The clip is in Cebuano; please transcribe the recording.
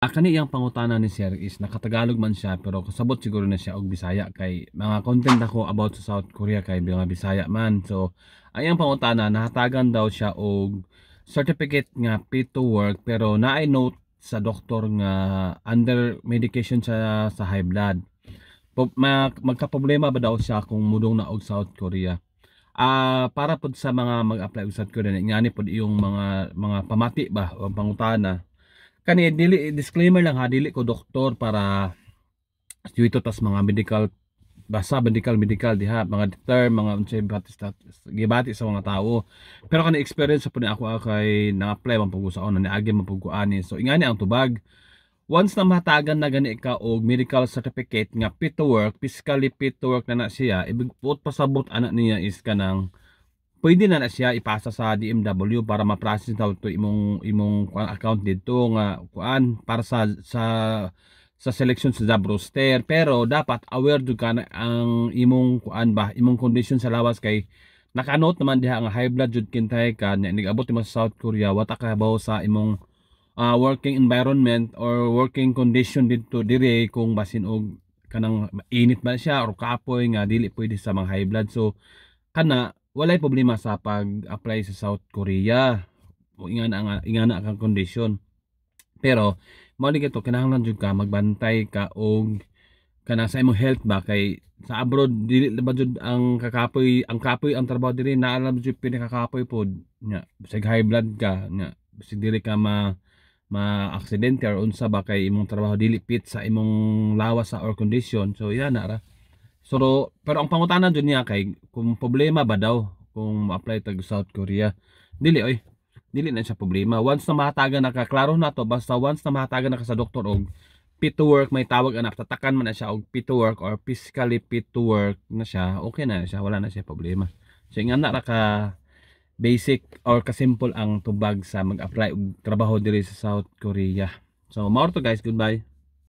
Kani iyang pangutana ni sir is nakatagalog man siya, pero kasabot siguro na siya og Bisaya kay mga content ako about sa South Korea kay mga Bisaya man. So, ang iyang pangutana, nahatagan daw siya og certificate nga fit to work pero naay note sa doktor nga under medication siya sa high blood. Magka-problema ba daw siya kung mudong na og South Korea? Para pod sa mga mag-apply og South Korea, ngani pod iyong mga pamati ba o pangutana. Kani dili, disclaimer lang ha, dili ko doktor para dito tas mga medical, basta medical medical diha, mga term, mga unsay bati gibati sa mga tao. Pero kani experience po ni ako, kay nang-apply man pud ko sa una, niagi man pud ko ani. So ingani ang tubag: once na mahatagan na gani ka og medical certificate nga fit to work, physically fit to work na na siya, ibig put pasabot ana niya is kanang pwede na na siya ipasa sa DMW para ma-process daw to imong kuan account didto nga kuan para sa selection sa job roster. Pero dapat aware jud ka na ang imong kuan ba, imong condition sa lawas, kay naka-note naman diha nga high blood jud kintay ka nya nigabot mo sa South Korea, wa ta kabaw sa imong working environment or working condition didto dire, kung basin og kanang init ba siya or kapoy nga dili pwede sa mga high blood. So kana walay problema sa pag-apply sa South Korea o ingana ang condition. Pero mao ni to, kinahanglan jud ka magbantay ka og kana sa imong health ba, kay sa abroad dili ba jud ang kakapoy, ang kapoy ang trabaho diri, naa ra jud pinakakapoy pod nya, bisag high blood ka nya, bisag dili ka ma ma aksidente or unsa ba, kay imong trabaho dili fit sa imong lawas sa or condition. So yan na ra. So pero ang pangutana jud niya kay kung problema ba daw kung ma-apply tag South Korea. Dili oy, dili na siya problema once na mahatagan na ka. Klaro na to, basta once na mahatagan na ka sa doktor og fit to work, may tawag anak, tatakan man na siya og fit to work or physically fit to work na siya, okay na siya, wala na siya problema. So ingana ra ka basic or kasimple ang tubag sa mag-apply og trabaho diri sa South Korea. So mao to, guys. Goodbye.